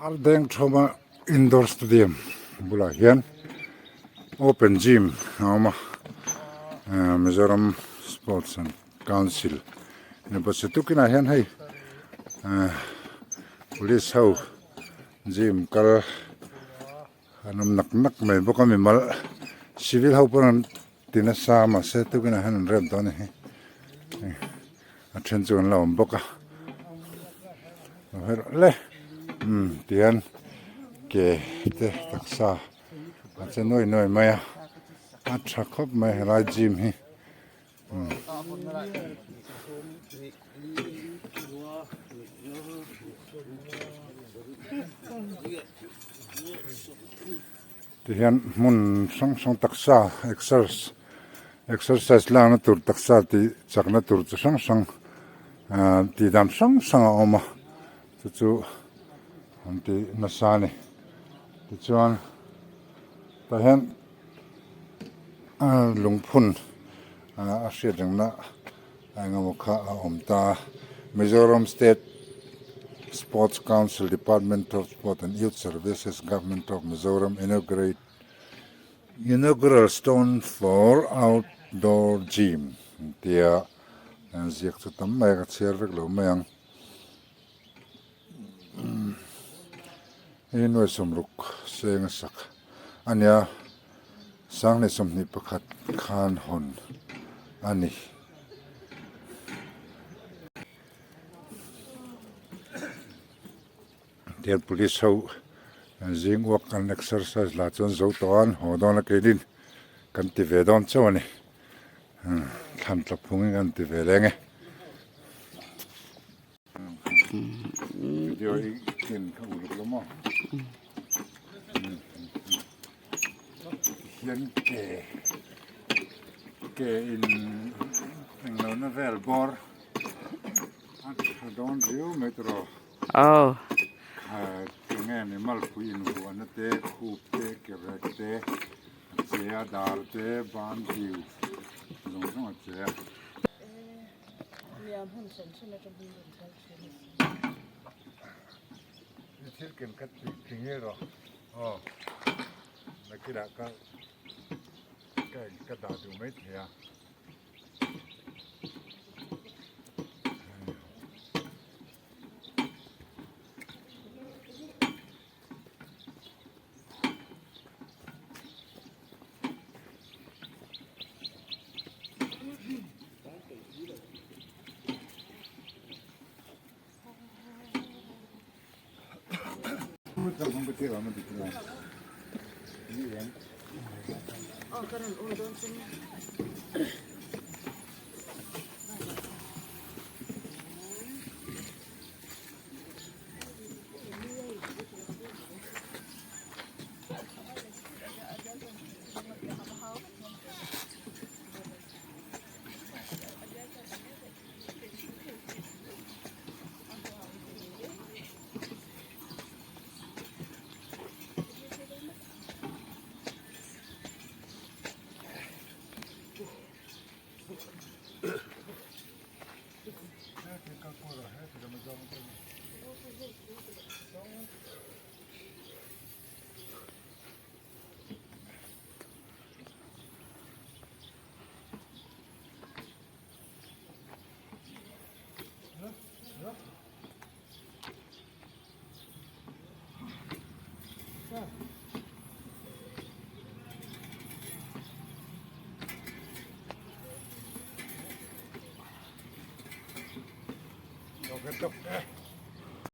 Ardeng thawma indoor stadium bulah hian open gym a awm a Mizoram sports and council ni bawk si tukinah hian hei police ho gym kal an awm nak nak mai bawk a mimal civil ho pawn an ti nasa a mahse tukinah hian an rem tawh a ni hi a then chu an la awm bawk a le umm tihian ke te taksa a che nuai nuai mai a a tha khawp mai helai gym hi umm. Tihian hmun hrang hrang taksa exercise lakna tur taksa tih chakna tur chi hrang hrang ah tih dan hrang hrang a awm a chu chu an ti nasa a ni tichuan tah hian ah lungphun ah a hriat rengna eng emaw kha a awm ta a Mizoram state sports council department of sport and youth services government of Mizoram inaugurate inaugural stone for outdoor gym tia an ziak chu tam mai a ka chhiar vek lo mai ang hei nuai sawmruk seng a sak a nia sanghnih 21 khan hawn a ni. Tihian police ho zing uak an exercise lah chuan zo tawh a an haw dawn a keinin kan ti ve dawn chauh a ni thlan tla phungin kan ti ve leng e. Video i ken kha uluk lo maw hian ke ke in englo na vel bawr a tha dawn riau mai tawh Aw. Kha enge ni malpui invuahna te khup te ke rek te a che a dar te ban kiu zawng zawng a che a. I thil ken kha ti ngei rawh aw nakinah ka ka dah duh mai thei a.